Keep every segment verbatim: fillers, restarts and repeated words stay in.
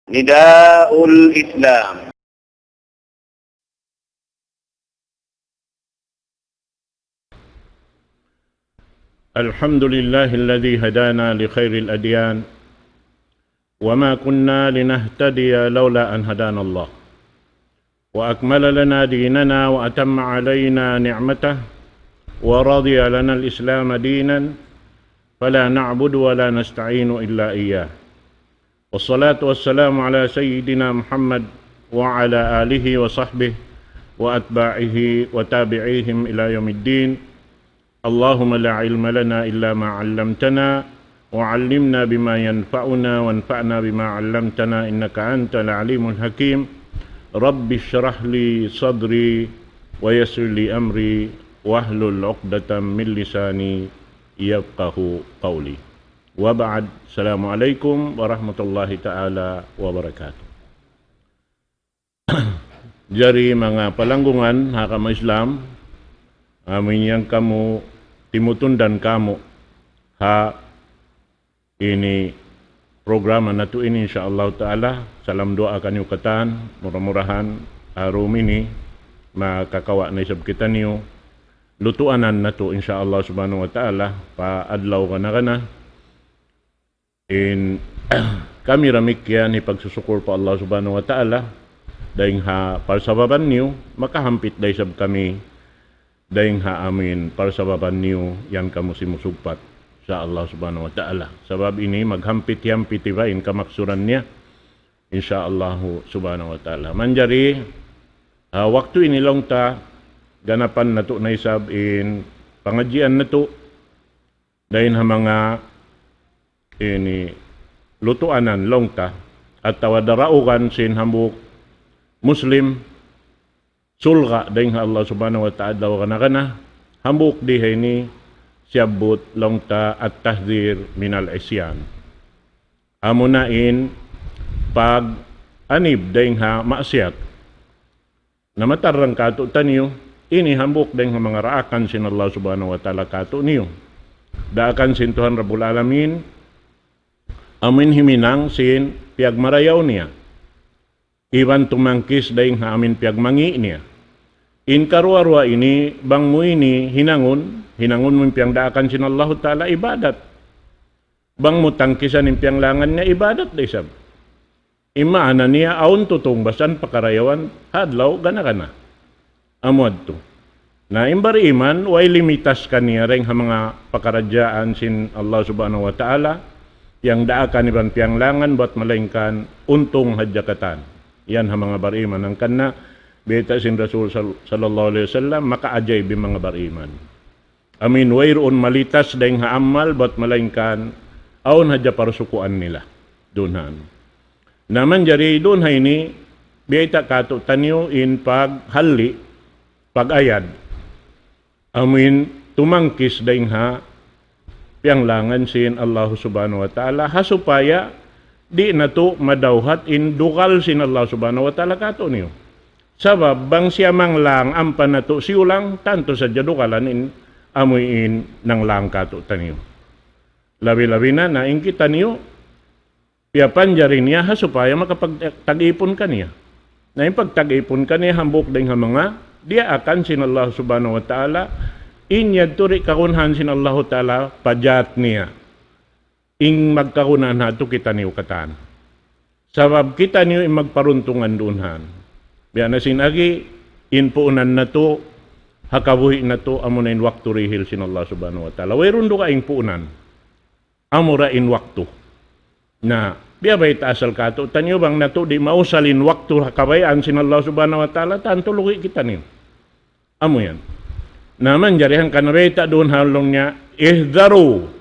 نداء الإسلام. الحمد لله الذي هدانا لخير الأديان، وما كنا لنهتدي لولا أن هدانا الله، وأكمل لنا ديننا وأتم علينا نعمته ورضي لنا الإسلام دينا، فلا نعبد ولا نستعين إلا إياه. والصلاة والسلام على سيدنا محمد وعلى آله وصحبه وأتباعه وتابعيهم إلى يوم الدين. اللهم لا علم لنا إلا ما علمتنا، وعلمنا بما ينفعنا، وانفعنا بما علمتنا، إنك أنت العليم الحكيم. رب اشرح لي صدري ويسر لي أمري واحلل عقدة من لساني يفقه قولي. وبعد، السلام عليكم ورحمة الله تعالى وبركاته. Jari manga palanggungan ha agama Islam, amu in yan kamu timutundan kamu ha ini programa natu' ini, insya Allah Ta'ala. Salam duwaa kaniyu katan, mura-murahan ha dum ini makakawa' na isab kitaniyu lutuanan natu', insya Allah Subhanahu wa Ta'ala, pa adlaw gana-gana. In kami damikkiyan hipagsusukul pa Allah Subhanahu wa Ta'ala, dayng ha parsababan niyu, makahampit da isab kami dayng ha amu in parsababan niyu yan kamu simusugpat, insya Allah Subhanahu wa Ta'ala. Sabab ini maghampit-hampit iba in kamaksuran niya, insya Allah Subhanahu wa Ta'ala. Manjari, ah, waktu ini laung ta, ganapan natu' na isab in pangadjian natu', dayn ha manga ini lutuanan laung ta, atawa daraugan sin hambuuk Muslim, surga' dayn ha Allah Subhanahu wa Ta'ala, wa kana-kana, hambuuk di ha ini siyabbut laung ta at-tahdhir minal isyan. Amuna in pag-anib dayn ha maksiyat. Na matarrang kātu'niyu, ini hambuuk dayn ha manga daakan sin Allah Subhanahu wa Ta'ala kātu'niyu. Daakan sin Tuhan Rabbul Alamin, amu in himinang sin piyagmarayaw niya. Iban tumangkis dayn ha amu in piyagmangi' niya. In karuwa-ruwa ini, bang mu ini hinangun, hinangun mu in piyagdaakan sin Allahu Ta'ala ibadat. Bang mu tangkisan in piyanglangan niya ibadat da isab. In maana niya awn tutungbasan pakarayawan ha adlaw gana-gana. Amu yadtu. Na in bariman, way limitas kaniya dayn ha manga pakaradjaan sin Allah Subhanahu wa Ta'ala, piyagdaakan iban piyanglangan buwat malaingkan untung hadja katan. Yan ha manga bariman. Hangkan na, bayta' sin Rasul sal-, sallallahu alayhi wasallam, makaajaib in manga bariman. Amu in wayruun malitas dayn ha amal buwat malaingkan awn hadja parsukuan nila. Duun ha anu. Na manjari duun ha ini, biyayta' kātu'niyu in paghalli', pag-ayad. Amu in tumangkis dayn ha piyanglangan sin Allah Subhanahu wa Ta'ala, ha supaya di' natu' madawhat in dugal sin Allah Subhanahu wa Ta'ala kātu'niyu. Sabab bang siya manglang ampa natu' siyulang, tantu sadja dugalan in amu in nanglang kātu'niyu. Labi-labi na, na in kitaniyu, piyapanjari niya ha supaya makapagtag-ipun kaniya. Na in pagtag-ipun kaniya hambuuk dayn ha manga diyaakan sin Allah Subhanahu wa Ta'ala, in yadtu di' kagunahan sin Allahu Ta'ala pa jat niya. In magkagunahan natu' kitaniyu katan. Sabab kitaniyu in magparuntungan duun ha anu. Biya' na sin agi, in puunan natu', ha kabuhi' natu', amuna in waktu dihil sin Allah Subhanahu wa Ta'ala. Wayruun dugaing puunan. Amura in waktu. Na, biya' bayta' asal kātu'niyu bang natu' di' mausal in waktu ha kabayaan sin Allah Subhanahu wa Ta'ala, tantu lugi' kitaniyu. Amu yan. Na manjari hangkan bayta' duun ha laung niya, احذروا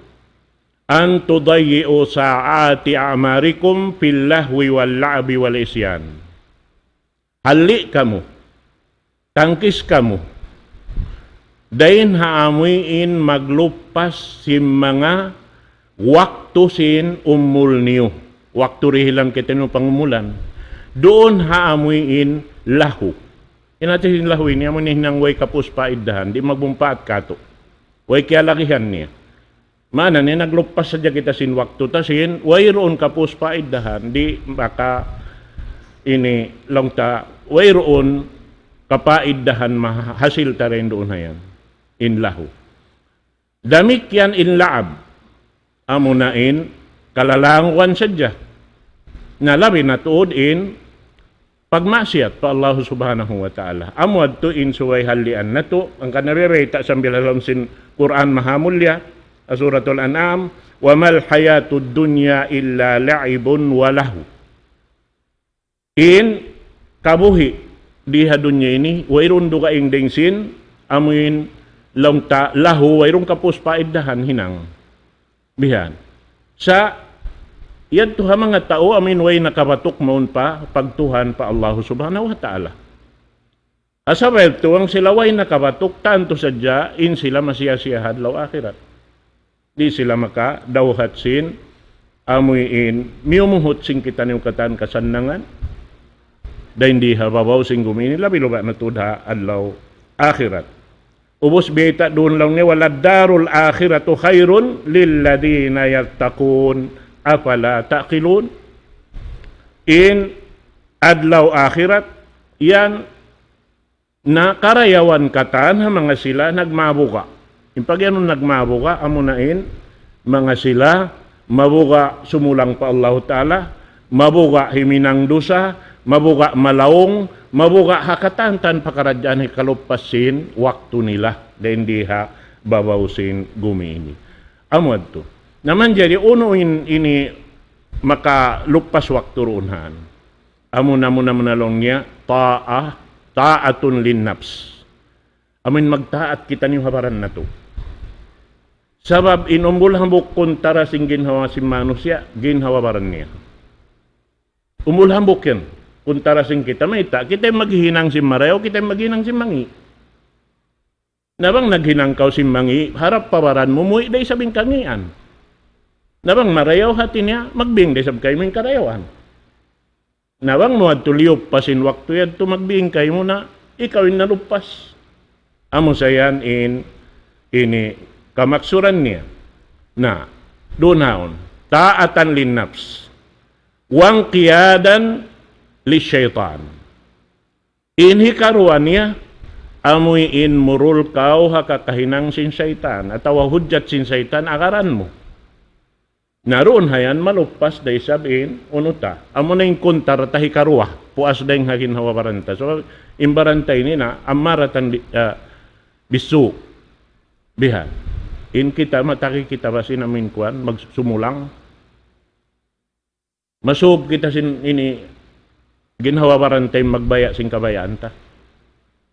أن تضيعوا ساعات أعماركم في اللهو واللعب والعصيان. Halli' kamu, tangkis kamu, dayn ha amuin magluppas sin manga waktu sin umul niyu. Waktu dihilan kitaniyu pangumulan. Duun ha amuin lahu. In hati sin lahu ini, amu ini hinang way kapus paiddahan, di' magmumpaat kātu'. Way kiyalagihan niya. Maana niya, nagluppas sadja kita sin waktu ta sin, wayruun kapus paiddahan, di' maka, ini laung ta wayruun kapaidahan mahasil ta dayn duun ha yan. In lahu. Damikkiyan in la'ab. Amuna in kalalanguan sadja. Na labi na tuud in pagmaksiyat pa Allah Subhanahu wa Ta'ala. Amu yadtu in subay hallian natu', hangkan nabiyabayta' sambil ha lawm sin Qur'an Mahamulliya, ha Suratul An'am, وما الحياة الدنيا إلا لعب ولهو. In kabuhi' di ha dunya ini, wayruun dugaing dayn sin, amuin laung ta lahu, wayruun kapus paidahan hinang. Bihan. Sa', yadtu ha manga tau, amuin way nakabatuk mawn pa, pagtuhan pa Allah Subhanahu wa Ta'ala. Asal yadtu bang sila way nakabatuk, tantu sadja, in sila masiya-siya ha adlaw akhirat. Di' sila makadawhat sin, amuin, miyumuhut sin kitaniyu katan kasannangan. Dayn di ha babaw sin gumi ini, labi-labi na tuud ha adlaw akhirat. Ubus bayta' duun laung niya, وللدار الآخرة خير للذين يتقون أفلا تعقلون. In adlaw akhirat, yan na karayawan katan ha manga sila nagmabuga'. In pagiyanun nagmabuga', amuna in manga sila mabuga' sumulang pa Allahu Ta'ala, mabuga' himinang dusa, mabuga' malaung, mabuga' ha katan-katan pakaradjaan hikaluppas sin waktu nila, dayn di ha babaw sin gumi ini. Amu yadtu. Na manjari unu in ini makaluppas waktu duun han. Amu na, amu na, amu na laung niya, ta'a, ta'atun lin nafs. Amuin magtaat kitaniyu ha baran natu'. Sabab in umbul hambuuk kuntara sin ginhawa sin manusiya', ginhawa baran niya. Umbul hambuuk yan. Kuntara sin kita, mayta', kita in maghihinang sin marayaw, kita in maghihinang sin mangi'. Na bang naghinang kaw sin mangi', harap pa baran mu, muwi' da isab in kangīan. Na bang marayaw hati niya, magbing da isab kaymu in karayawan. Na bang mu yadtu liyuppas in waktu yadtu, magbing kaymu na ikaw in naluppas. Amu sa yan in ini kamaksuran niya. Na, duun haun. Ta'atan lin nafs. Wanqiyadan li shaytan. In hikaruwa niya, amuin murul kaw ha kakahinang sin saytan, atawa hujjat sin saytan agaran mu. Na duun ha yan maluppas da isab in unu ta. Amu na in kuntara ta hikaruwa, puas dayn ha ginhawa baran ta. So, in baran ta ini na, ammaratan bi-, ah, bisu'. Bihan. In kita, mataki kita ba sin amuin kuwan, magsumulang. Masūb kita sin ini, ginhawa baran ta in magbaya' sin kabayaan ta.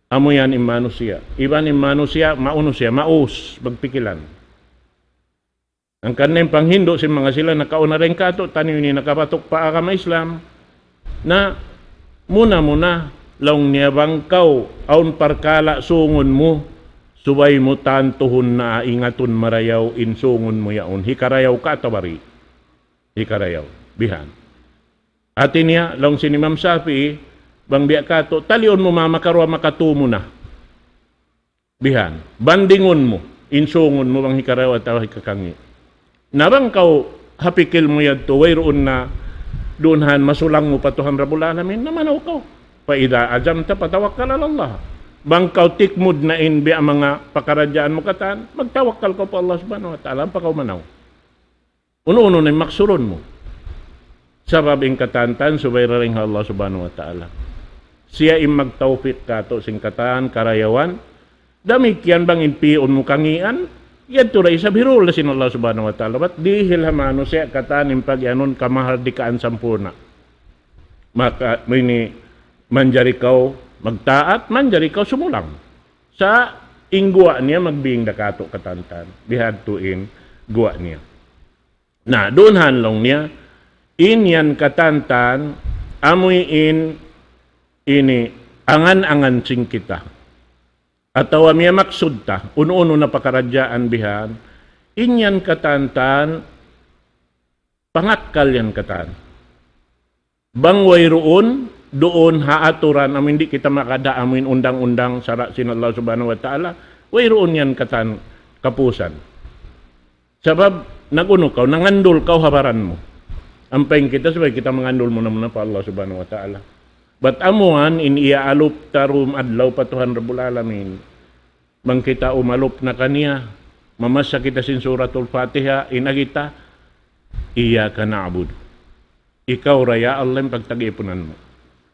Amu yan in manusiya'. Iban in manusiya', maunu siya, maus, magpikilan. Hangkan na in panghindu' sin manga sila nakauna dayn kātu'niyu ini nakabatuk pa agama Islam. Na, muna-muna, laung niya bang kaw, awn parkala' sūngun mu, subay mu tantuhun na ingatun marayaw in sūngun mu yaun. Hikarayaw ka atawa di'? Hikarayaw. Bihan. Hati niya, laung sin Imam Shafi'i, bang biya' katu', taliun mu mama karuwa makatū mu na. Bihan. Bandingun mu, in sūngun mu bang hikarayaw atawa hikakangi'. Na bang kaw hapikil mu yadtu, wayruun na duun han masulang mu pa Tuhan Rabbul Alamin, na manaw kaw. فإذا عزمت فتوكل على الله. Bang kaw tikmud na in biya' manga pakaradjaan mu katan, magtawakkal kaw pa Allah Subhanahu wa Ta'ala, ampa kaw manaw. Unu-unu na in maksurun mu. Sabab in katan-katan subay dayn ha Allah Subhanahu wa Ta'ala. Siya in magtawfik kātu' sin katan karayawan. Damikkiyan bang in pi'un mu kangīan, yadtu da isab hirul da sin Allah Subhanahu wa Ta'ala. Bat dihil ha manusiya' katan in pagiyanun kamahardikaan sampurna'. Maka, ini, manjari kaw magtaat, manjari kaw sumulang. Sa' in guwa' niya magbing da kātu' katan-katan. Bihadtu in guwa' niya. Na, duun han laung niya, in yan katan-katan, amuin ini, angan-angan sin kita. Atawa miyamaksud ta, unu-unu na pakaradjaan bihan, in yan katan-katan, pangakkal yan katan. Bang wayruun, duun ha aturan, amuin di' kita makada, amuin undang-undang, sara' sin Allah Subhanahu wa Ta'ala, wayruun yan katan kapusan. Sabab, nag-unu kaw, nangandul kaw ha baran mu. Ampa in kita, subay kita mangandul muna-muna pa Allah Subhanahu wa Ta'ala. Bat amuan in iyaalup ta dum adlaw pa Tuhan Rabbul Alamin. Bang kita umalup na kaniya, mamassa kita sin Suratul Fatiha, in agi ta, إياك نعبد. Ikaw ra ya Allah in pagtag-ipunan mu.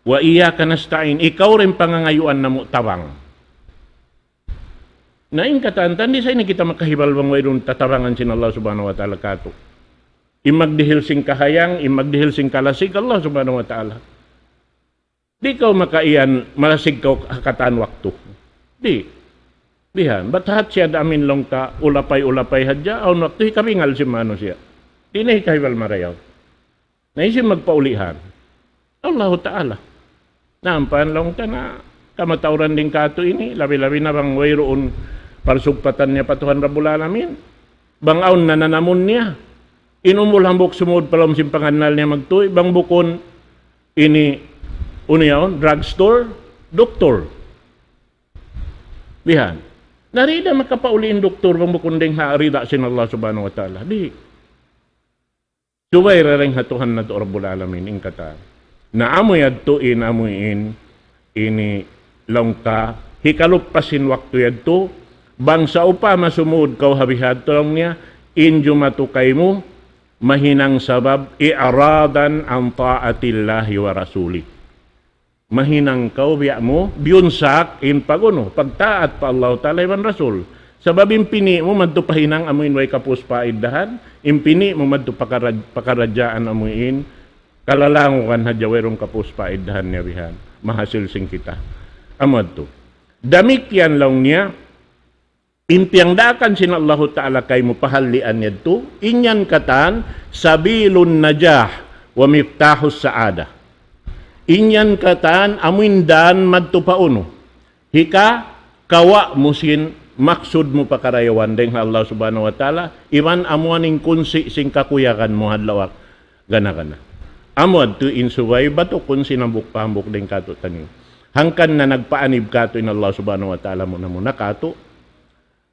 وإياك نستعين. Ikaw ra in pangangayuan namu' tabang. Na in katan, di' sa ini kita makahibal bang wayruun tatabangan sin Allah Subhanahu wa Ta'ala katu'. In magdihil sin kahayang, in magdihil sin kalasig, Allah Subhanahu wa Ta'ala. Di' kaw makaiyan, malasig kaw ha katan waktu. Di'. Bihan, bat hat siya da amin laung ta, ulapay-ulapay hadja, awn waktu hikabingal sin manusiya'. Di' na hikahibal marayaw. Na hisiyu in magpaulihan? Allahu Ta'ala. Na ampa laung ta na kamatauran dayn katu' ini, labi-labi na bang wayruun parsugpatan niya pa Tuhan Rabbul Alamin. Bang awn nananamun niya, in umul hambuuk sumud pa lawm sin pangannal niya magtuy, bang bukun ini, unu yaun, drugstore, doktor. Bihan. Na di' da makapauli in doktor bang bukun dayn ha rida sin Allah Subhanahu wa Ta'ala. Di'. Subay ra dayn ha Tuhan natu' Rabbul Alamin, in katan. Na amu yadtu in, amu in, ini laung ta, hikalup pa sin waktu yadtu, bang sawpama sumud kaw ha bihadtu laung niya, in jumatu kaymu, mahinang sabab إعراضا عن طاعة الله ورسوله. Mahinang kaw biya' mu, biyunsak in pag-unu, pagtaat pa Allah Ta'ala iban Rasul. Sabab in pini' mu madtu pa hinang amu in way kapus paiddahan, in pini' mu madtu pakaraj-, pakaradjaan amu in, kalalangukan hadja wayruun kapus paiddahan niya bihan. Mahasil sin kita. Amu yadtu. Damikkiyan laung niya, in piyangdaakan sin Allahu Ta'ala kaymu pahallian yadtu, in yan katan سبيل النجاة ومفتاح السعادة. In yan katan amu in dan madtu pa unu. Hika, kawa' mu sin maksud mu pakarayawan dayn ha Allah Subhanahu wa Ta'ala, iban amu in kunsi sin kakuyagan mu ha adlaw gana-gana. Amu yadtu in subay batukun sin hambuuk pa hambuuk dayn katu'taniyu. Hangkan na nagpaanib katu' in Allah Subhanahu wa Ta'ala muna-muna katu'.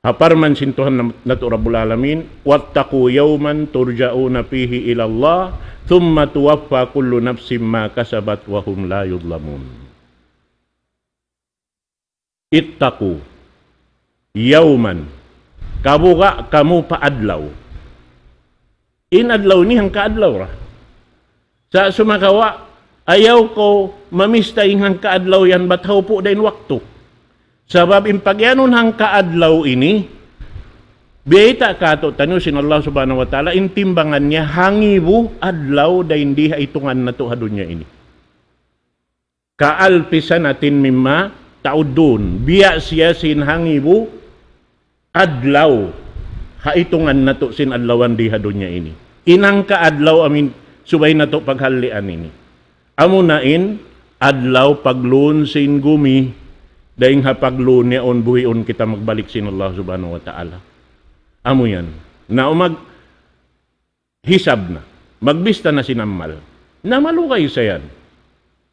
Ha parman sin Tuhan nam-, natu' Rabbul Alamin, واتقوا يوما ترجعون فيه إلى الله ثم توفى كل نفس ما كسبت وهم لا يظلمون. اتقوا يوما. Kabuga' kamu pa adlaw. In adlaw ini hangka adlaw ra. Sa' sumagawa', ayaw kaw mamista in hangka adlaw yan bat hawpu' da in waktu. Sabab in pagiyanun hangka adlaw ini, biyayta' katu'taniyu sin Allah Subhanahu wa Ta'ala, in timbangan niya hangibu adlaw dayn di ha itungan natu' ha dunya ini. كألف سنة مما تعدون. Biya' siya sin hangibu adlaw ha itungan natu' sin adlawan di ha dunya ini. In hangka adlaw amu in subay natu' paghallian ini. Amuna in adlaw pagluun sin gumi, dayn ha pagluun yaun buhiun kita magbalik sin Allah Subhanahu wa Ta'ala. Amu yan. Na umag-, hisab na. Magbista na sin amal. Na malugay sa yan.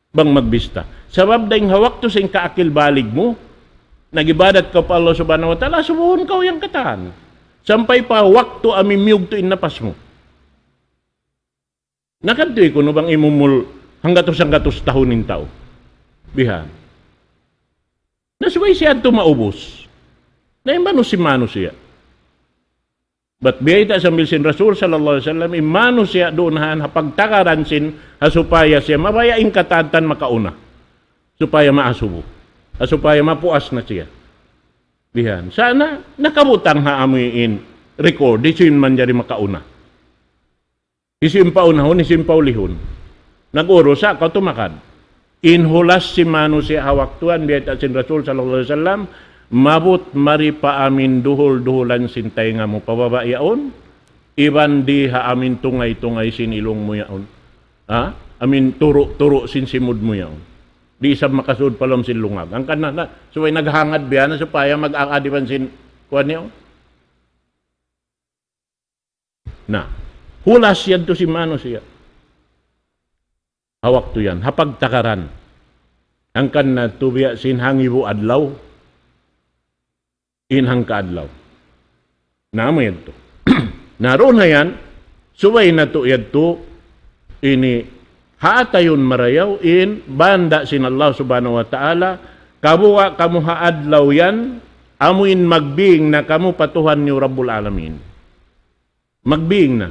Bang magbista. Sabab dayn ha waktu sin kaakil balig mu, nag-ibadat kaw pa Allah Subhanahu wa Ta'ala, asubuhun kaw yan katan. Sampay pa waktu amu in miyugtu' in napas mu. Na kadtu kunu' bang imumul hanggatus-hanggatus tahun in tau. Bihan. Na subay siya yadtu maubus. Na in manusiya', manusiya'. Bat biyayta' sambil sin Rasul sallallahu alayhi wasallam, in manusiya' duun ha yan ha pagtakaran sin ha supaya siya mabaya' in katan-katan makauna. Supaya maasubu. Ha supaya mapuas na siya. Bihan. Sa' na, nakabutang ha amu in record, hisiyu in manjari makauna. Hisiyu in paunahun, hisiyu in paulihun. Nag-urus sa' kaw tumakad. In hulas sin manusiya' ha waktu yan, biyayta' sin Rasul sallallahu alayhi wasallam, maabut mari pa amu in duhul-duhulan sin taynga mu pababa' yaun, iban di ha amu in tungay-tungay sin ilung mu yaun. Ha? Amu in turu'-turu' sin simud mu yaun. Di' isab makasud pa lawm sin lungag. Hangkan na, na, subay naghangad biya' na supaya mag-aad iban sin kuwan yaun. Na, hulas yadtu sin manusiya'. Ha waktu yan, ha pagtakaran. Hangkan na tuud biya' sin hangibu adlaw, in hangka adlaw. Na amu yadtu. Na duun na yan, subay natu' yadtu, ini ha atayun marayaw in banda' sin Allah Subhanahu wa Ta'ala, kabuga' kamu ha adlaw yan, amu in magbing na kamu pa Tuhan niyu Rabbul Alamin. Magbing na.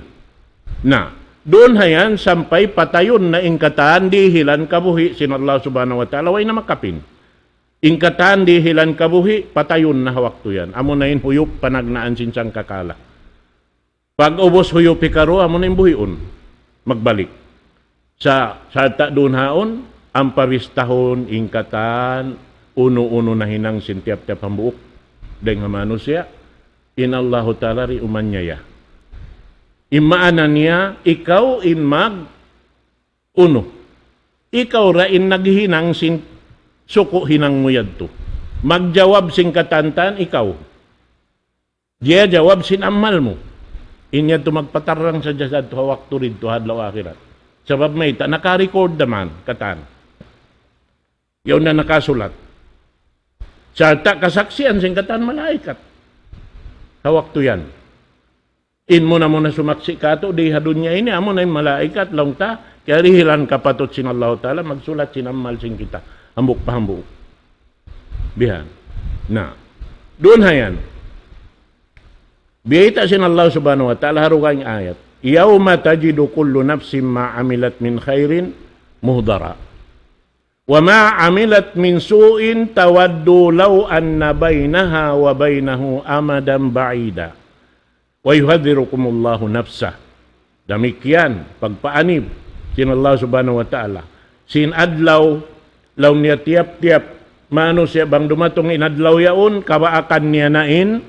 Na, duun ha yan sampay patayun na in katan dihilan kabuhi' sin Allah Subhanahu wa Ta'ala, way na makapin. In katan dihilan kabuhi', patayun na ha waktu yan. Amu na in huyup panagnaan sin sangkakala. Pag ubus huyup hikaruwa, amu na in buhiun. Magbalik. Sa', sarta' duun haun, ampa bistahun in katan, unu-unu nahinang sin tiyap-tiyap hambuuk dayn ha manusiya', in Allahu Ta'ala di' umanyaya. In maana niya, ikaw in mag-, unu. Ikaw ra in naghinang sin suku' hinang mu yadtu. Magjawab sin katantan, ikaw. Jiyajawab sin amal mu. In yadtu magpatarrang sadja sadtu ha waktu didtu ha adlaw akhirat. Sabab mayta', naka-record naman, katan. Yaun na nakasulat. Sarta' kasaksian sin katan malaikat. Ha waktu yan. In muna-muna sumaksi' katu' di ha dunya ini, amu na in malaikat, laung ta, kiyarihilan kapatut sin Allahu Ta'ala, magsulat sin amal sin kita. Hambuuk pa hambuuk. Bihan. Na. Duun ha yan. Biyayta' sin Allah Subhanahu wa Ta'ala ha dugaing ayat. يوم تجد كل نفس ما عملت من خير محضرا وما عملت من سوء تود لو أن بينها وبينه أمدا بعيدا ويحذركم الله نفسه. Damikkiyan, pagpaanib sin Allah Subhanahu wa Ta'ala. Sin adlaw, laung niya tiyap-tiyap manusiya' bang dumatung in adlaw yaun, kabaakan niya na in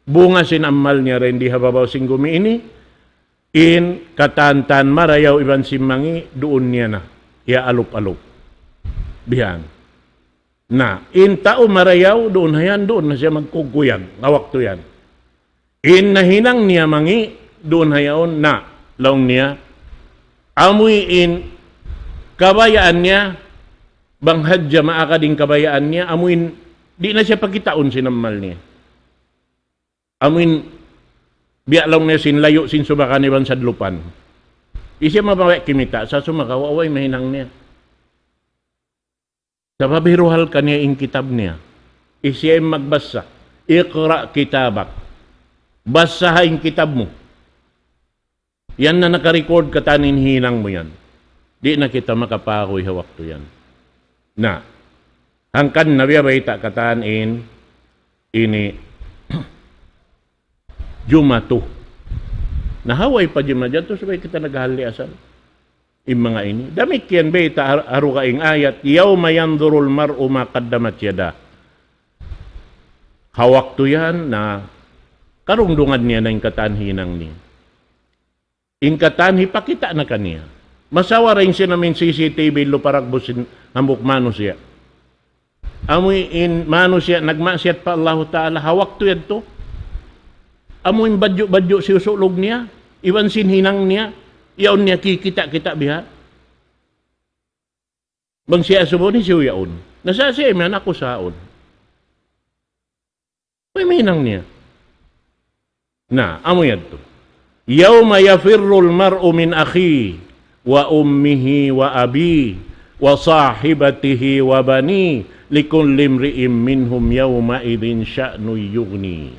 bunga sin amal niya dayn di ha babaw sin gumi ini, in katan-katan marayaw iban sin mangi', duun niya na. Iyaalup-alup. Bihan. Na, in tau marayaw, duun ha yan, duun na siya magkugkuyag, ha waktu yan. In nahinang niya mangi', duun ha yaun, na, laung niya, amuin kabayaan niya, bang hadja maagad in kabayaan niya, amuin, di' na siya pakitaun sin amal niya. Amuin, biya' laung niya sin layu' sin sumakan iban sadlupan. Di' siya mabaya' kimita', sa' sumagawa' way mahinang niya. Sabab hiruhal kaniya in kitab niya. Siya in magbasa. اقرأ كتابك. Basaha in kitab mu. Yan na naka-record katan in hinang mu yan. Di' na kita makapaguy ha waktu yan. Na, hangkan na biya' bayta' katan in ini jumatu. Na ha way pa jimatu, subay kita naghalli' asal. In manga ini. Damikkiyan bayta' ha, ha dugaing ayat, يوم ينظر المرء ما قدمت يداه. Ha waktu yan na karungdugan niya na in katan hinang niya. In katan hipakita' na kaniya. Masawa ra in sin amin C C T V lupa dagbus sin hambuuk manusiya'. Amu in manusiya' nagmaksiyat pa Allahu Ta'ala ha waktu yadtu. Amu in badju'-badju' siyusulug niya, iban sin hinang niya, yaun niya kikita'-kita' biha'. Bang siya asubuhun, hisiyu yaun? Na sa' siya imiyan, aku sa yaun. Way mahinang niya. Na, amu yadtu. يوم يفر المرء من أخيه وأمه وأبيه وصاحبته وبنيه لكل امرئ منهم يومئذ شأن يغنيه.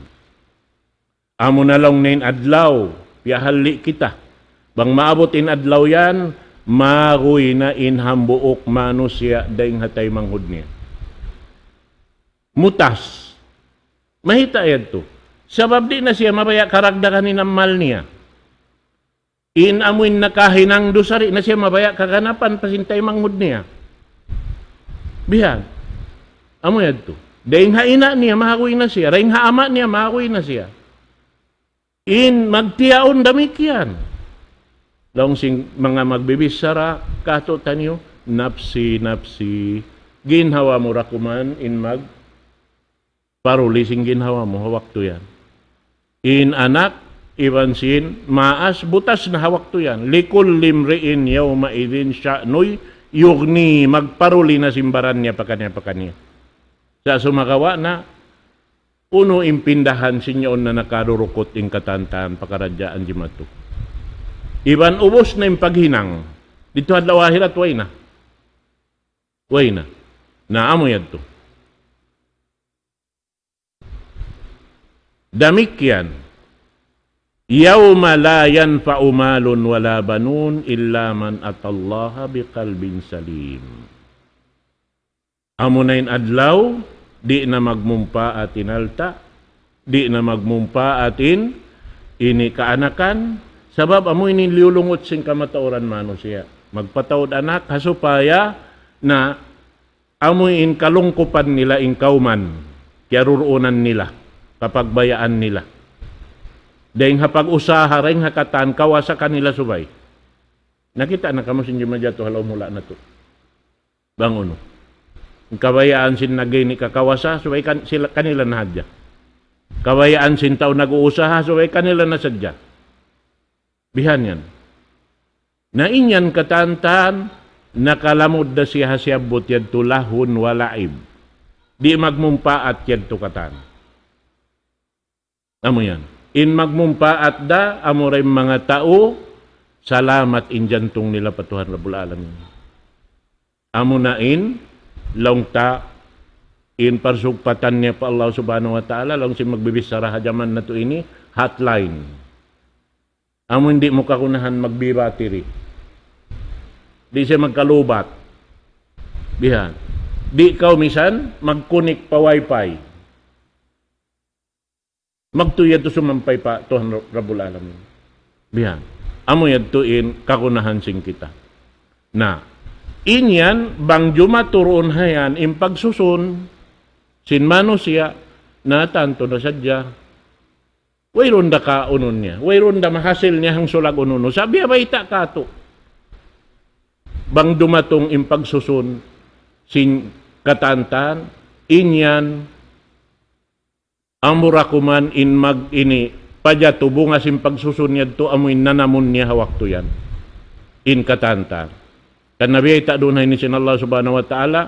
Amu na laung niya in adlaw, piyahalli' kita. Bang maabut in adlaw yan, maguy na in hambuuk manusiya' dayn ha taymanghud niya. Mutas. Mahita' yadtu. Sabab di' na siya mabaya' karagdagan in amal niya. In amu in nakahinang dusa di' na siya mabaya' kaganapan pa sin taymanghud niya. Bihan. Amu yadtu. Dayn ha ina' niya, maguy na siya. Dayn ha ama' niya, maguy na siya. In magtiyaun damikkiyan. Laung sin manga magbibichara, katu' taniyu, nafsi, nafsi. Ginhawa mu ra kuman in magparuli sin ginhawa mu ha waktu yan. In anak, iban sin maas, butas na ha waktu yan. لكل امرئ يومئذ شأن يغنيه, magparuli na sin baran niya pakaniya-pakaniya. Sa' sumagawa' na, unu in pindahan sin yaun na nakadurukut in katan-katan pakaradjaan jimatu. Iban ubus na in paghinang. Didtu ha adlaw akhirat, way na. Way na. Na, amu yadtu. Damikkiyan. يوم لا ينفع مال ولا بنون إلا من أتى الله بقلب سليم. Amuna in adlaw, di' na magmumpaat in alta', di' na magmumpaat in ini kaanakan, sabab amu ini liyulungut sin kamatauran manusiya'. Magpataud anak, ha supaya na amu in kalungkupan nila in kawman, kiyaruruunan nila, kapagbayaan nila. Dayng ha pag-usaha, dayng ha katan, kawasa kanila subay. Nakita' na kamu sin jimajatu ha lawm hula' natu'. Bang unu. In kabayaan sin nag-ini kakawasa, subay kan-, sila, kanila na hadja. Kabayaan sin tau nag-uusaha, subay kanila na sadja. Bihan yan. Na in yan katan-katan, nakalamud da siya ha siyabbut yadtu lahwun wa la'ib. Di' magmumpaat yadtu katan. Amu yan. In magmumpaat da, amu ra in manga tau, salamat in jantung nila pa Tuhan Rabbul Alamin. Amuna in, laung ta, in parsugpatan niya pa Allah Subhanahu wa Ta'ala, laung sin magbibichara ha jaman natu' ini, hotline. Amu in di' mu kagunahan magbi-battery. Di' siya magkalubat. Bihan. Di' kaw misan mag-connect pa wifi. Magtuy yadtu sumampay pa Tuhan Rabbul Alamin. Bihan. Amu yadtu in kagunahan sin kita. Na, in yan, bang jumatu duun ha yan, in pagsusun, sin manusiya', na tantu na sadja. Wayruun da kaunun niya. Wayruun da mahasil niya hangsulag unu-unu. Sa' biya' bayta' katu'. Bang dumatung in pagsusun sin katan-katan, in yan, amura kuman in mag-ini, pajatu bunga sin pagsusun yadtu amu in nanamun niya ha waktu yan. In katan-katan. Kan nabi ay ta duun ha ini sin Allah Subhanahu wa Ta'ala,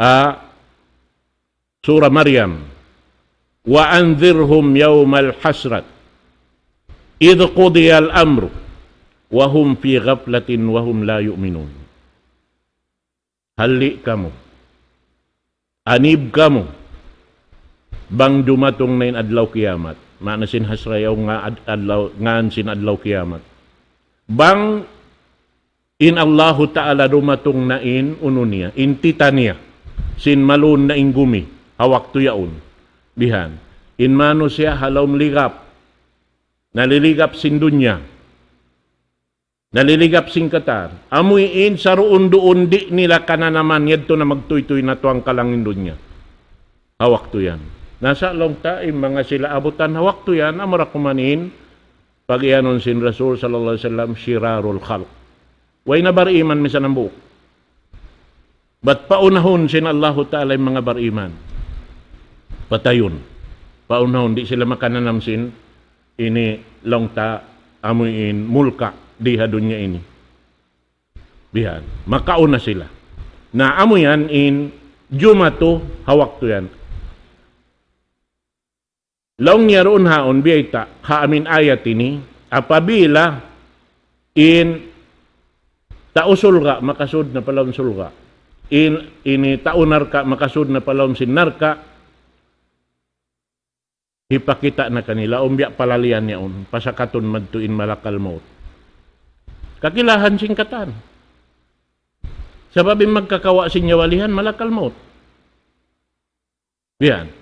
ah, Surah Maryam, وأنذرهم يوم الحسرة إذ قضي الأمر وهم في غفلة وهم لا يؤمنون. Halli' kamu. Anib kamu. Bang dumatung na in adlaw kiyamat. Maana sin hasra yaun nga ad-, adlaw, ngan sin adlaw kiyamat. Bang in Allahu Ta'ala dumatung na in unu niya, in tita niya, sin maluun na in gumi, ha waktu yaun. Bihan. In manusiya' ha lawm ligap. Naliligap sin dunya. Naliligap sin katan. Amu in saruun-duun di' nila kananaman yadtu na magtuytuy na tuwang kalangin dunya. Ha waktu yan. Na sa' laung ta in manga sila abutan ha waktu yan, amura kuman in, pag-iyanun sin Rasul sallallahu alayhi wasallam, شرار الخلق. Way na bariman misan hambuuk. Bat paunahun sin Allahu Ta'ala in manga bariman. Patayun. Paunahun, di' sila makananam sin ini laung ta amu in mulka' di ha dunya ini. Bihan. Makauna sila. Na amu yan in jumatu ha waktu yan. Laung niya duun haun biyayta' ha amin ayat ini, apabila in tau surga' makasud na pa lawm surga', in, ini tau narka' makasud na pa lawm sin narka', hipakita' na kanila, awn biya' palalian yaun, pasakatun madtu in malakal maut. Kakilahan sin katan. Sabab in magkakawa' sin nyawa lihan, malakal maut. Yan.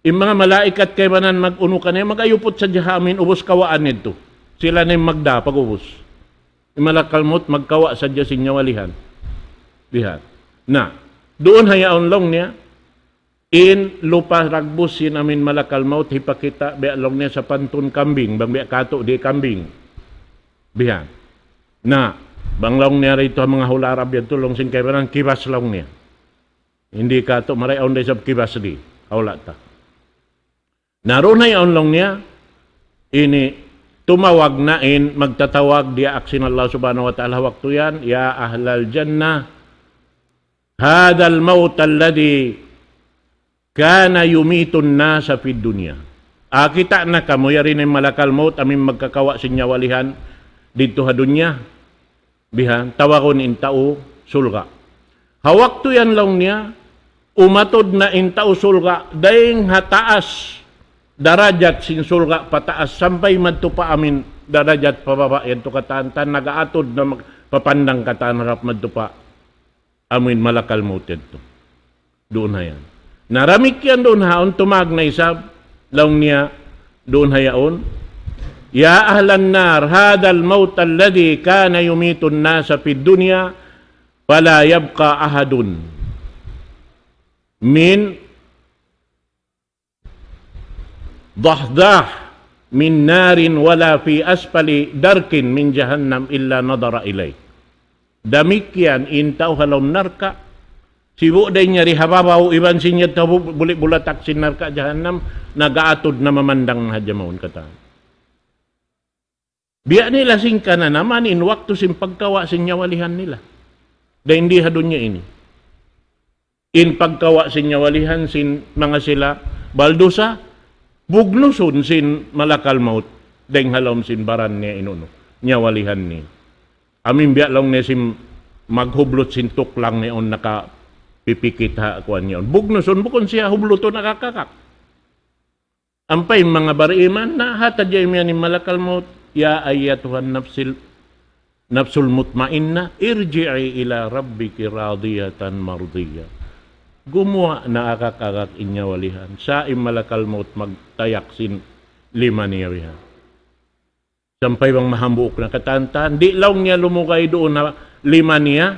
In manga malaikat kaibanan mag-unu kaniya, mag-ayuput sadja ha amin ubus kawaan yadtu. Sila na in magdā pag-ubus. In malakal maut magkawa' sadja sin nyawa lihan. Bihan. Na, duun ha yaun laung niya, in lupa dagbus sin amin malakal maut hipakita' biya' laung niya sapantun kambing, bang biya' katu' di kambing. Bihan. Na, bang laung niya didtu ha manga hula' Arab yadtu laung sin kaibanan kibas laung niya. Di' katu' marayaw da isab kibas di. Hawla' ta. Na duun ha yaun laung niya, ini tumawag na in magtatawag diyaak sin Allah Subhanahu wa Ta'ala waktu yan, يا أهل الجنة هذا الموت الذي كان يميت الناس في الدنيا. Ah, kita' na kamu, yari na in malakal maut, amin magkakawa' sin nyawa lihan didtu ha dunya. Bihan, tawagun in tau surga'. Ha waktu yan laung niya, umatud na in tau surga', dayn ha taas darajat sin surga' pataas, sampay madtu pa amin darajat pababa' yadtu katan, tan nag-aatud na mag-, papandang katan harap madtu pa amin malakal maut yadtu. Duun ha yan. Na damikkiyan duun ha yaun tumawag na isab, laung niya duun ha yaun, يا أهل النار هذا الموت الذي كان يميت الناس في الدنيا فلا يبقى أحد من ضحضاح من نار ولا في أسفل درك من جهنم إلا نظر إليه. Damikkiyan in tau ha lawm narka', sibu' da in yari ha babaw iban sin yadtu ha bu-, buli' bulatak sin narka' jahannam, nag-aatud na mamandang hadja mawn katan. Biya' nila sin kananaman in waktu sin pagkawa' sin nyawalihan nila. Dayn di ha dunya ini. In pagkawa' sin nyawalihan sin manga sila baldusa, bugnusun sin malakal maut, dayn ha lawm sin baran niya in unu, nyawalihan niya. Amin biya' laung niya sin maghublut sin tuklang niya yaun nakapipikit ha kuwan niya yaun. Bugnusun bukun siya hublutun akak-akak. Ampa in manga bariman, na hatad ya imiyan in malakal maut, يا أيتها النفس ال-، النفس المطمئنة ارجعي إلى ربك راضية مرضية. Gumuwa' na akak-akak in nyawalihan. Sa' in malakal maut magtayak sin lima niya bihan. Sampay bang mahambuuk na katan-katan, di' laung niya lumugay duun ha lima niya,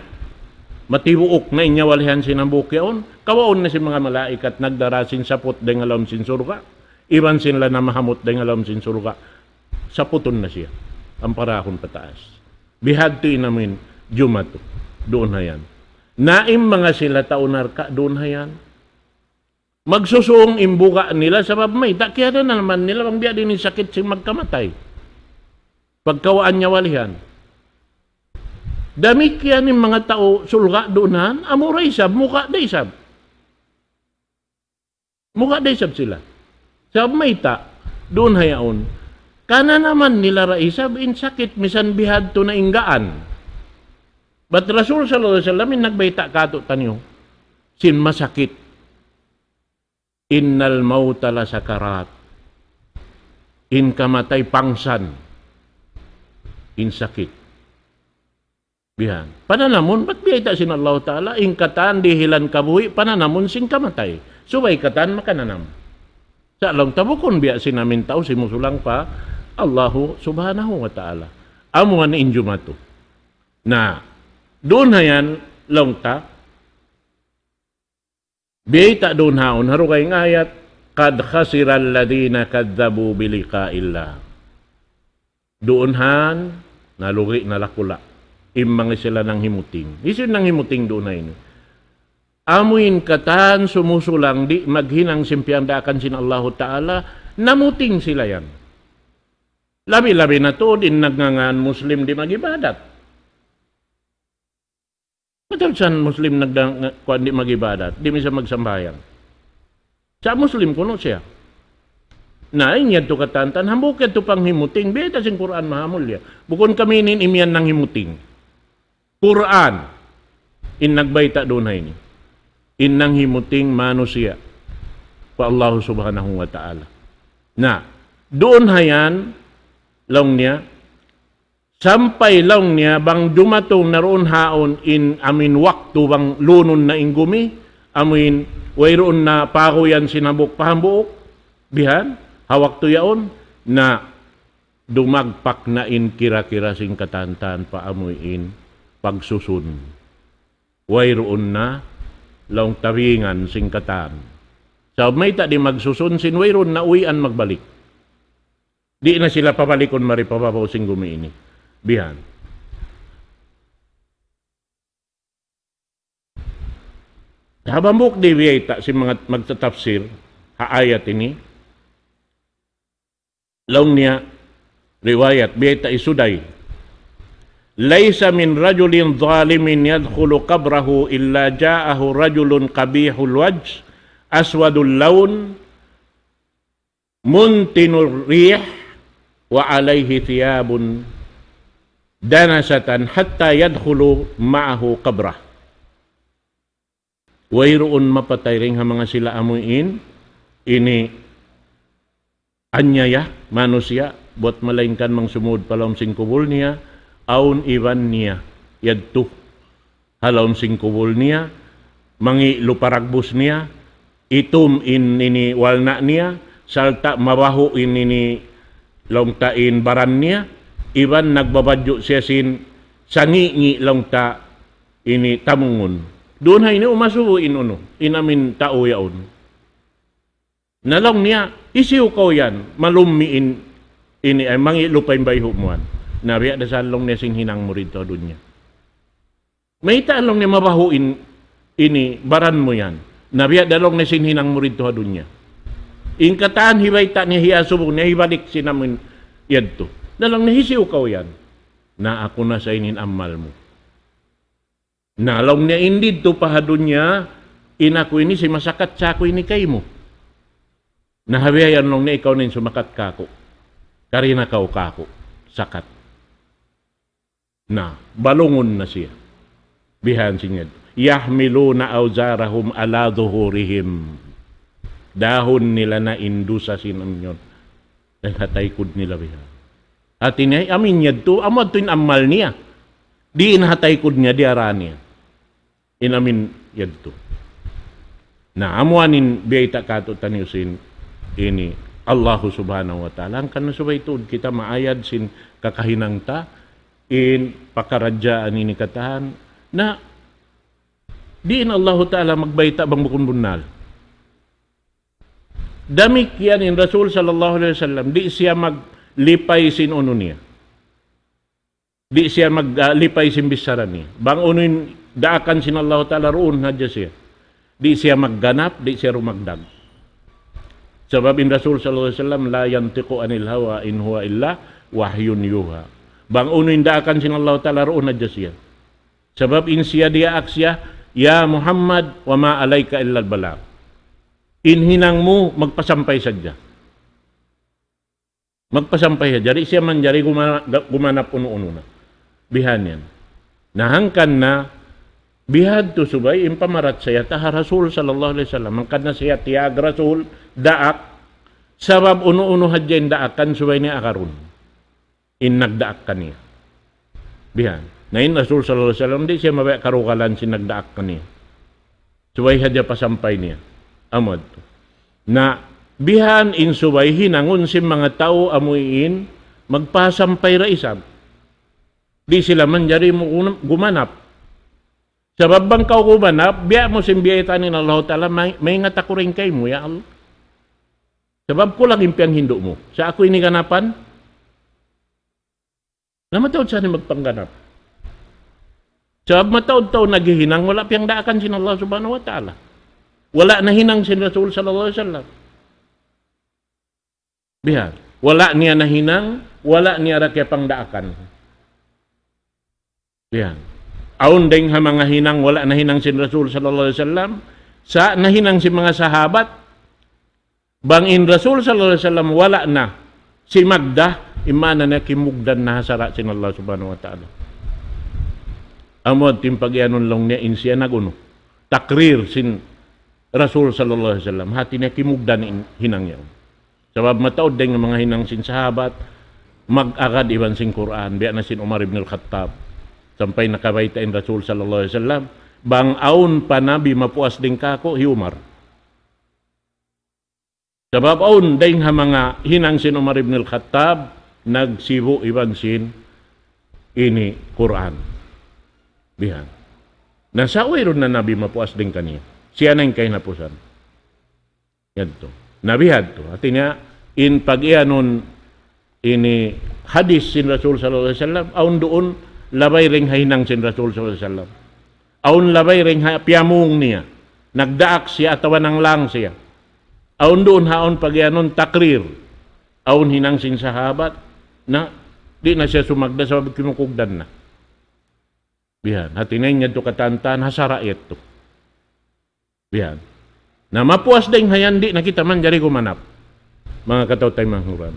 matibuuk na in nyawalihan sin hambuuk yaun, kawaun na sin manga malaikat nagdara sin saput dayn ha lawm sin surga', iban sin la namahamut dayn ha lawm sin surga', saputun na siya, amparahun pataas. Bihadtu in amin jumatu, duun ha yan. Na in manga sila tau narka' duun ha yan. Magsusung in buga' nila, sabab mayta' kiyadanaman nila bang biya' diin in sakit sin magkamatay. Pagkawaan nyawalihan. Damikkiyan in manga tau surga' duun ha yan, amu ra isab, muka' da isab. Muka' da isab sila. Sabab mayta', duun ha yaun. Kananaman nila ra isab in sakit, misan bihadtu na in gaan. Bat Rasul sallallahu alayhi wasallam in nagbayta' kātu'niyu sin masakit. إن الموت لسكرات. In kamatay pangsan. In sakit. Bihan. Pananamun, bat biyayta' sin Allah Ta'ala, in katan dihilan kabuhi', pananamun sin kamatay. Subay katan makananam. Sa' laung ta bukun biya' sin amin tau simusulang pa Allahu Subhanahu wa Ta'ala. Amu yan in jumatu. Na, duun ha yan, laung ta, biyayta' duun ha yaun, ha dugaing ayat, قد خسر الذين كذبوا بلقاء الله. Duun ha yan, nalugi' na dakula'. In manga sila nanghimuting. Hisiyu in nanghimuting duun ha ini? Amu in katan sumusulang di' maghinang sin piyandaakan sin Allahu Ta'ala, namuting sila yan. Labi-labi na tuud in nagngangan Muslim di' mag-ibadat. Mataud sa Muslim nagda-, nga-, kuwan di' mag-ibadat, di' minsan magsambahayang. Sa' Muslim kunu' siya. Na, in yadtu katan-katan, hambuuk yadtu panghimuting, biyayta' sin Qur'an mahamulliya. Bukun kami ini in imiyan nanghimuting. Qur'an, in nagbayta' duun ha ini. In nanghimuting manusiya' pa Allah Subhanahu wa Ta'ala. Na, duun ha yan, laung niya, sampay laung niya bang dumatung na duun ha yaun in amin waktu bang lunun na in gumi, amin wayruun na paguyan sin hambuuk pa hambuuk, bihan, ha waktu yaun, na dumagpak na in kira-kira sin katan-katan pa amuin pagsusun. Wayruun na laung tabingan sin katan. Sabab mayta' di' magsusun sin wayruun na uwian magbalik. Di' na sila pabalikun mari pa babaw sin gumi ini. Bihan. Ha hambuuk di' biyayta' sin manga magtatafsir ha ayat ini, laung niya riwayat, biyayta' hi Sudai. ليس من رجل ظالم يدخل قبره إلا جاءه رجل قبيح الوجه أسود اللون منتن الريح وعليه ثياب دنسة حتى يدخلوا معه قبره. Wayruun mapatay dayn ha manga sila amuin ini anyaya manusiya', buwat malaingkan mangsumud pa lawm sin kubul niya, awn iban niya yadtu ha lawm sin kubul niya, mangi' lupa ragbus niya, itum in ini walna' niya, sarta' mabahu' in ini laung ta in baran niya, iban nagbabadju' siya sin sangi'-ngi' laung ta ini tamungun. Duun ha ini umasubu in unu, in amin tau yaun. Na laung niya, "Hisiyu kaw yan, malummi' in, ini ay mangi' lupa in bayhu' mu yan?" Na biya' da sa laung niya sin hinang mu didtu ha dunya. Mayta' laung niya mabahu' in, ini baran mu yan? Na biya' da laung niya sin hinang mu didtu ha dunya. In katan hibayta' niya, hiyasubu niya, hibalik sin amin yadtu. Na laung niya, "Hisiyu kaw yan?" Na, "Aku na sa in amal mu." Na laung niya, "In didtu pa ha dunya, in aku ini simasakat sa aku ini kaymu. Na ha bihayan laung niya ikaw na in sumakat kaku'. Kari na kaw kaku', sakat." Na, balungun na siya. Bihan sin yadtu. يحملون أوزارهم على ظهورهم. Dahun nila na in dusa sin amin yan. Dayn ha taykud nila bihan. Hati niya, amin yadtu, amu yadtu in amal niya. Di' in ha taykud niya, diyara niya. In amin yadtu. Na, amu yan in biyayta' kātu'niyu sin ini Allahu Subhanahu wa Ta'ala. Hangkan na subay tuud kita maayad sin kakahinang ta, in pakaradjaan ini katan. Na, di' in Allahu Ta'ala magbayta' bang bukun bunnal. Damikkiyan in Rasul sallallahu alayhi wasallam, di' siya maglipay sin unu niya. Di' siya mag, ah, lipay sin bichara niya. Bang unu in daakan sin Allahu Ta'ala, duun hadja siya. Di' siya magganap, di' siya rumagdag. Sabab in Rasul sallallahu alayhi wasallam, لا ينطق عن الهوى إن هو إلا وحي يوحى. Bang unu in daakan sin Allahu Ta'ala, duun hadja siya. Sabab in siya diyaak siya, "Ya Muhammad, وما عليك إلا البلاغ." In hinang mu, magpasampay sadja. Magpasampay sadja. Di' siya manjari gumana-, ga-, gumanap unu-unu na. Bihan yan. Na hangkan na, bihadtu subay, in pamarachaya ta ha Rasul sallallahu alayhi wasallam. Hangkan na siya tiyag Rasul, daak, sabab unu-unu hadja in daakan subay niya akarun. In nagdaak kaniya. Bihan. Na in Rasul sallallahu alayhi wasallam, di' siya mabaya' karugalan sin nagdaak kaniya. Subay hadja pasampay niya. Amu yadtu. Na bihan in subay hinangun sin manga tau amuin magpasampay da isab. Di' sila manjari mu-, gumanap. Sabab bang kaw gumanap, biya' mu sin biyaytaan in Allahu Ta'ala, may, maingat aku dayn kaymu, ya Allah. Sabab kulang in piyanghindu' mu. Sa' aku ini ganapan, na mataud sa ini magpangganap. Sabab mataud tau naghihinang, wala' piyagdaakan sin Allah Subhanahu wa Ta'ala. Wala' nahinang sin Rasul sallallahu alayhi wasallam. Bihan. Wala' niya nahinang, wala' niya da kiyapangdaakan. Bihan. Awn dayn ha manga hinang, wala' nahinang sin Rasul sallallahu alayhi wasallam, sa' nahinang sin manga sahabat, bang in Rasul sallallahu alayhi wasallam wala' na, simagda, in maana niya kimugdan na ha sara' sin Allah Subhanahu wa Ta'ala. Amu yadtu in pagiyanun laung niya in siya nag-unu. Takrir sin Rasul sallallahu alayhi wasallam. Hati niya kimugdan in hinang niya. Sabab mataud dayn ha manga hinang sin sahabat, mag-agad iban sin Qur'an, biya' na sin Umar ibn al-Khattab. Sampay nakabayta' in Rasul sallallahu alayhi wasallam, bang awn pa nabi mapuas dayn kāku', hi Umar. Sabab awn dayn ha manga hinang sin Umar ibn al-Khattab, nagsibu' iban sin ini Qur'an. Bihan. Na sa' wayruun na nabi mapuas dayn kaniya. Siya na in kahinapusan. Yadtu. Na bihadtu. Hati niya, in pagiyanun ini hadis sin Rasul sallallahu alayhi wasallam, awn duun labay dayn ha hinang sin Rasul sallallahu alayhi wasallam. Awn labay dayn ha piyamung niya. Nagdaak siya atawa nanglang siya. Awn duun ha awn pagiyanun takrir. Awn hinang sin sahabat na di' na siya sumagda sabab kimukugdan na. Bihan. Hati niya in yadtu katan-katan ha sara' yadtu. Bihan. Na mapuas dayn ha yan, di' na kita manjari gumanap. Manga kataw-taymanghuran.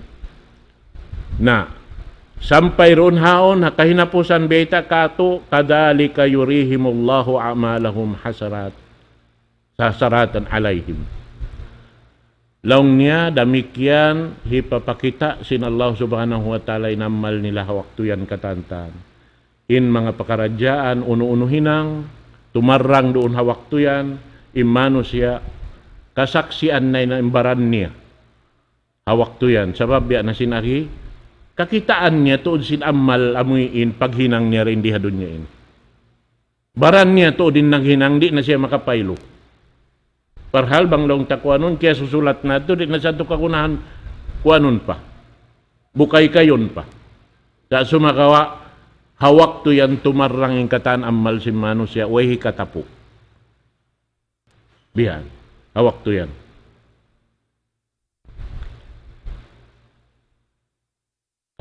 Na, Sampay duun haun, ha kahinapusan bayta' katu', كذلك يريهم الله أعمالهم حسرات، حسرات عليهم. Laung niya, damikkiyan hipapakita' sin Allah Subhanahu wa Ta'ala in amal nila ha waktu yan katan-katan. In manga pakaradjaan, unu-unu hinang, tumarrang duun ha waktu yan, in manusiya', kasaksian na in baran niya ha waktu yan. Sabab biya' na sin agi, kakitaan niya tuud sin amal amuin paghinang niya dayn di ha dunya ini. Baran niya tuud in naghinang, di' na siya makapaylu. Parhal bang laung ta kuanun, kiyasusulat na tuud, di' na sa tu kagunahan kuanun pa. Bukay kayun pa. Sa' sumagawa', ha waktu yan tumarrang in katan amal sin manusiya', way hikatapu'. Bihan, ha waktu yan.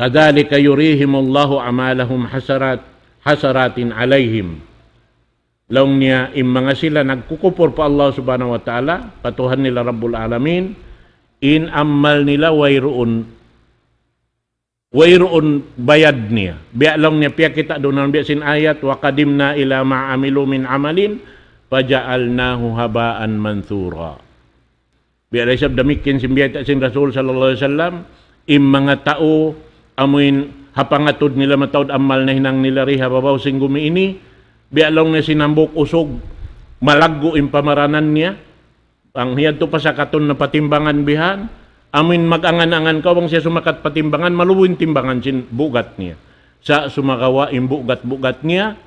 كذلك يريهم الله أعمالهم حسرات، حسرات عليهم. Laung niya, in manga sila nagkukupur pa Allah Subhanahu wa Ta'ala, pa Tuhan nila Rabbul Alamin, in amal nila wayruun, wayruun bayad niya. Biya' laung niya, piyakita' duun biya' sin ayat, وقدمنا إلى ما عملوا من عمل فجعلناه هباء منثورا. Biya' da isab damikkiyan sin biyayta' sin Rasul sallallahu alayhi wasallam, in manga tau amuin ha pangatud nila mataud amal nahinang nila di ha babaw sin gumi ini, biya' laung niya sin hambuuk usug, malaggu' in pamaranan niya, bang hiyadtu pa sakatun na pa timbangan bihan, amuin mag-angan-angan kaw bang siya sumakat pa timbangan, malubu' in timbangan sin bugat niya. Sa' sumagawa' in bugat-bugat niya,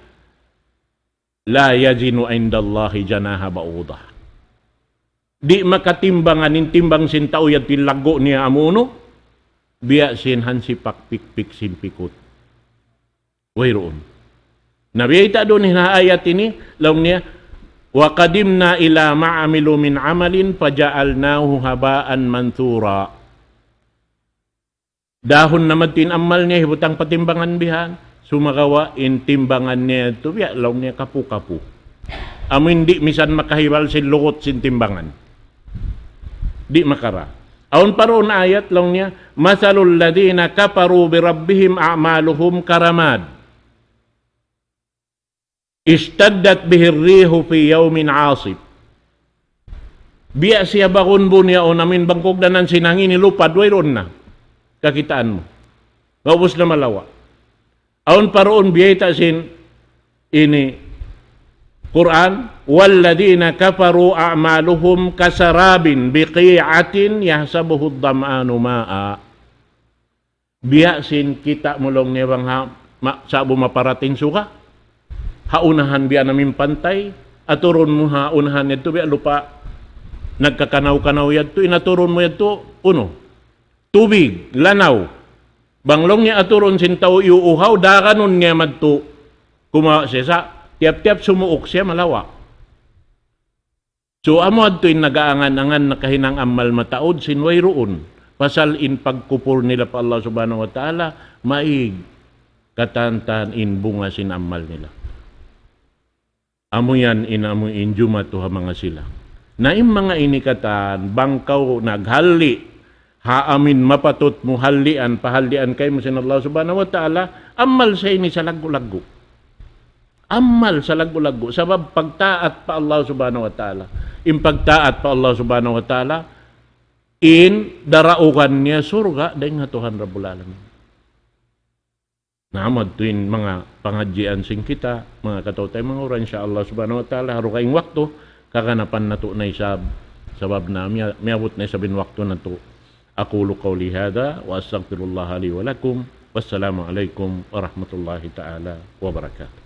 لا يزن عند الله جناح بعوضة. Di' makatimbangan in timbang sin tau yadtu in laggu' niya amu unu, biya' sin hansipak pikpik sin pikut. Wayruun. Na biyayta' duun ha ayat ini, laung niya, وقدمنا إلى ما عملوا من عمل فجعلناه هباء منثورا. Dahun na madtu in amal niya, hibutang pa timbangan bihan. Sumagawa' in timbangan niya yadtu, biya' laung niya kapu-kapu. Amuin di' misan makahibal sin lugut sin timbangan. Di' makara. Awn pa duun ayat laung niya, مثل الذين كفروا بربهم أعمالهم كرماد اشتدت به الريح في يوم عاصف. Biya' siya bagun bun yaun amuin bangkugdanan sin hangin, hilupad, wayruun na. Kakitaan mu. Maubus na malawa'. Awn pa duun biyayta' sin ini Qur'an, والذين كفروا أعمالهم كسراب بقيعة يحسبه الظمآن ماء. Biya' sin kita' mu laung niya bang ha, ma-, sa'bu maparat in suga. Ha unahan biya' na amuin pantay, aturun mu ha unahan yadtu biya' lupa' nagkakanaw-kanaw yadtu, in aturun mu yadtu, unu, tubig, lanaw. Bang laung niya aturun sin tau iyuuhaw, daganun niya madtu. Kumawa' siya sa', tiyap-tiyap sumuuk siya malawa'. So, amu yadtu in nag-aangan-angan nakahinang amal mataud sin wayruun. Pasal in pagkupur nila pa Allah Subhanahu wa Ta'ala, maig katan-katan in bunga sin amal nila. Amu yan in amu in jumatu ha manga sila. Na in manga ini katan, bang kaw naghalli', ha amuin mapatut mu hallian, pahallian kaymu sin Allah Subhanahu wa Ta'ala, amal sa ini salaggu'-laggu'. Amal salaggu'-laggu'. Sabab pagtaat pa Allah Subhanahu wa Ta'ala. In pagtaat pa Allah Subhanahu wa Ta'ala, in daraugan niya surga' dayn ha Tuhan Rabbul Alamin. Na, amu yadtu in manga pangadjian sin kita, manga kataw-taymanghuran, insya Allah Subhanahu wa Ta'ala, ha dugaing waktu, kaganapan natu' na isab, sabab na miya-, miyabut na isab in waktu natu'. أقول قولي هذا وأستغفر الله لي ولكم. والسلام عليكم ورحمة الله تعالى وبركاته.